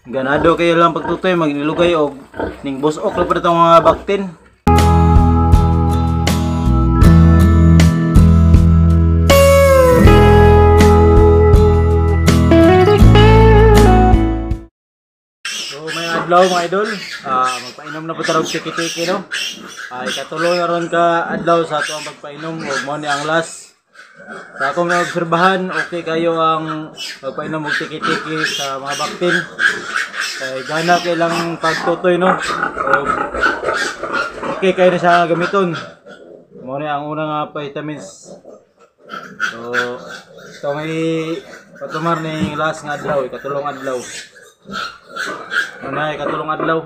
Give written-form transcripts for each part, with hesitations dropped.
Ganado kayo lang pagtutoy magnilugay og ning busok lang pa itong mga baktin. So may adlaw mga idol, magpainom na po tarog tiki-tiki no. Ikatulo na ron ka adlaw sa ato ang pagpainom og mao ni ang last. Sa akong naobserbahan, okay kayo ang pagpainom og tiki-tiki sa mga baktin. Kay gana kay lang pagtutoy no. Og okay kayo na siya gamiton. Mao ni ang unang nga vitamins. So ito may patumar ni last nga adlaw, ikatulong adlaw. Mao na ikatulong adlaw.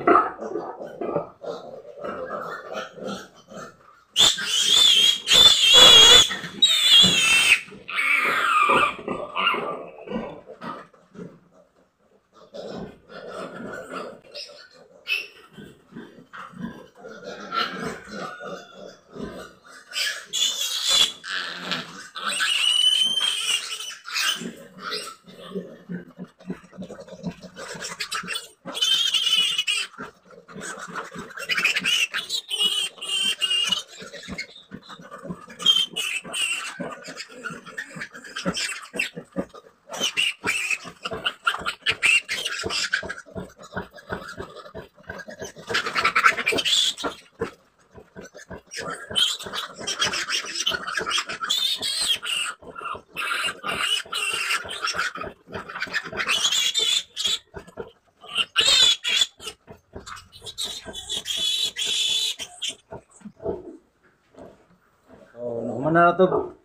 Na to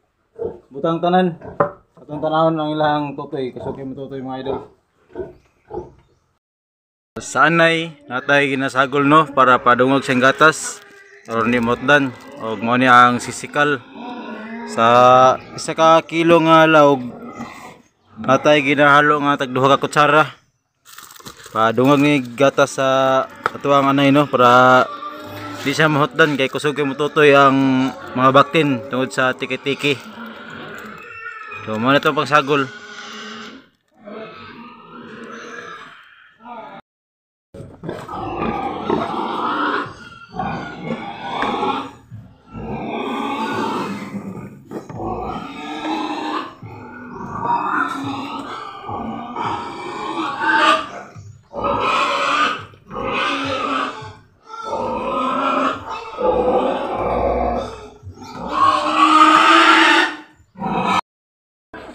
butang tanan atong tanahon ang ilang tutoy kasuki mo tutoy mga idol. Sanay natay ginasagol no para padungog siyang gatas aron ni motdan og mao ni ang sisikal sa isa ka kilo nga laog natay ginahalo nga tag duha ka kutsara padungog ni gatas sa atuang anay no para di siya mahotdan kay kusog kay mututoy ang mga baktin tungod sa tiki-tiki. So mao na itong pagsagol.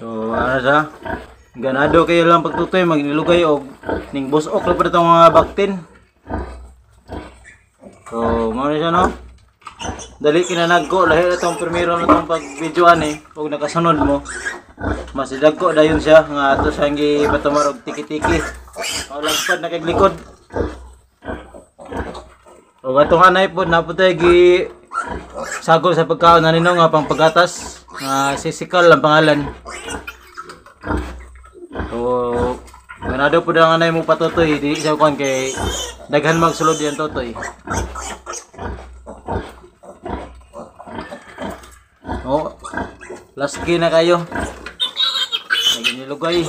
So ano siya? Ganado kayo lang pagtutoy magnilugay og ning busok lang pa itong mga baktin. So mao na siya no. Dali kinanagko lahi na itong primero na itong pag-videoan eh og nakasunod mo. Mas dagko dayon siya nga ato siyang gipatumar og tiki-tiki. O lagpad na kay likod. Og atong anay pod naputay gi sagol sa pagkaon na nino nga pangpagatas nga sisikal ang pangalan. So ganado po ang anay mo patutoy di siya kuan kay daghan magsulod diyan totoy. Oh, laski na kayo. Naginilugay.